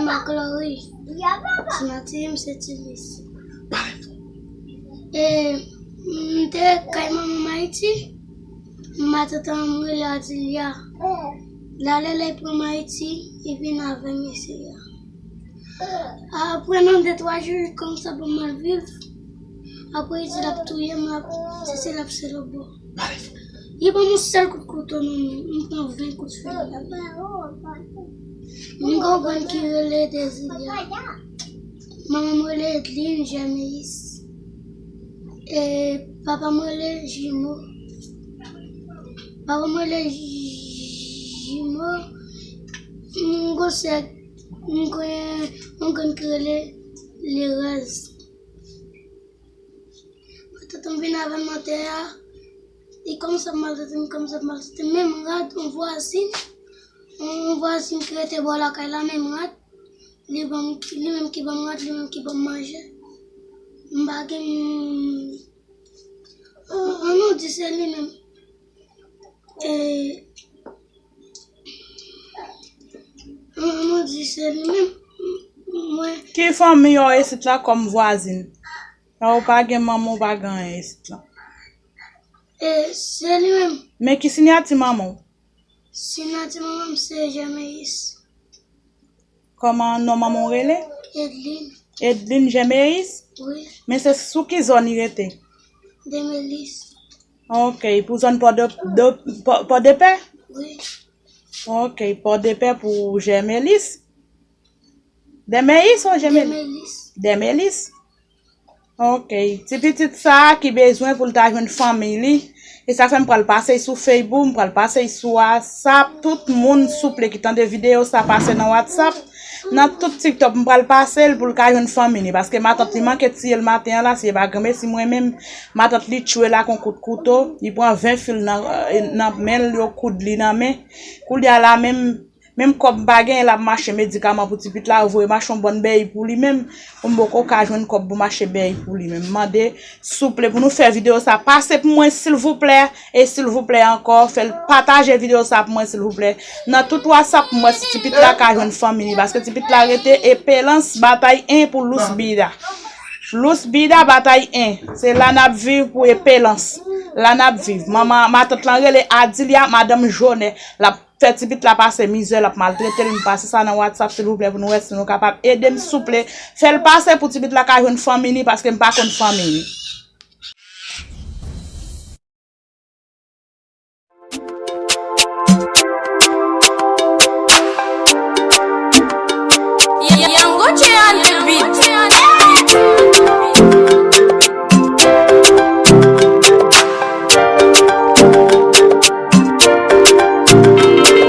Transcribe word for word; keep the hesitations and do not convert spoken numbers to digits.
Maclory. Ti nati m se Tilis. E m te kay manman m Ayiti. Matant an m rele Adilia. L ale, lè l pran m Ayiti, li vin avè m isi a. Apre nan de twa jou, li kòmanse ap ban m mal viv. Apre li di l ap touye m, l ap sese, l ap sele bò. Li ban m yon sèl kout kouto nan men, m pran ven kout fil. M gen yon grann ki rele Desilia. Manman m rele Edline Germeis. E papa m rele Jimo. Papa m rele Jimo. M gen sè, m gen yon grann ki rele Lerèz. Matant an vin avè m nan tè a, li kòmanse ap maltrete m, li kòmanse ap maltrete m. Menm rad, yon vwazin, yon vwazin ki rete bò lakay la, menm rad, li ban m, li menm ki ban m rad, li menm ki ban m manje. M pa gen, an nou di se li menm. E, an nou di se li menm. Mwen. Ki fanmi w isit la kòm vwazin? Sa ou pa gen manman, ou pa gen anyen isit la. E, se li menm. Men ki siyati manman w? Siyati manman m se Jemeyis. Kòman non manman w rele? Edlin. Edlin Jemeyis? Wi. Men se sou ki zòn li rete? Demelis. Ok, pou zòn Pò de, de, Pò, Pòdepè? Wi. Ok, Pòdepè pou Jemeyis. Demeyis ou Jemeyis? Demelis. Demelis. Ok, ti pitit sa a ki bezwen pou l ta jwenn fanmi li. E sa fè m pral pase l sou Facebook, m pral pase l sou WhatsApp. Tout moun souple ki tande videyo sa pase nan WhatsApp. Nan tout TikTok, m pral pase l pou l ka jwenn fanmi li. Paske matant li manke tiye l maten an la, si e pa granmesi mwen menm, matant li tchwe l ak yon kout kouto. Li pran ven fil nan, nan men l, yo koud li nan men. Koulye a la menm, menm kòb m pa genyen, l ap mache medikaman pou ti pitit la, yo voye m achte yon bòn bèy pou li menm, pou m poko ka jwenn kòb pou m achte bèy pou li menm. M mande, souple, pou nou fè videyo sa pase pou mwen, silvouplè, e silvouplè ankò, fè l pataje videyo sa pou mwen, silvouplè. Nan tout WhatsApp, pou m wè si ti pitit la ka jwenn fanmi li, paske ti pitit la rete Epelans, Batay en pou Lous Bida. Lous Bida, Batay en. Se la n ap viv pou Epelans. La n ap viv. Manman, matant lan rele Adilia, madanm Jonè. L ap fè ti pitit la pase mizè, l ap maltrete l. M pase sa nan WhatsApp, silvouplè, pou nou wè si nou kapab ede m, souple. Fè l pase pou ti pitit la ka jwenn fanmi li, paske m pa konn fanmi li.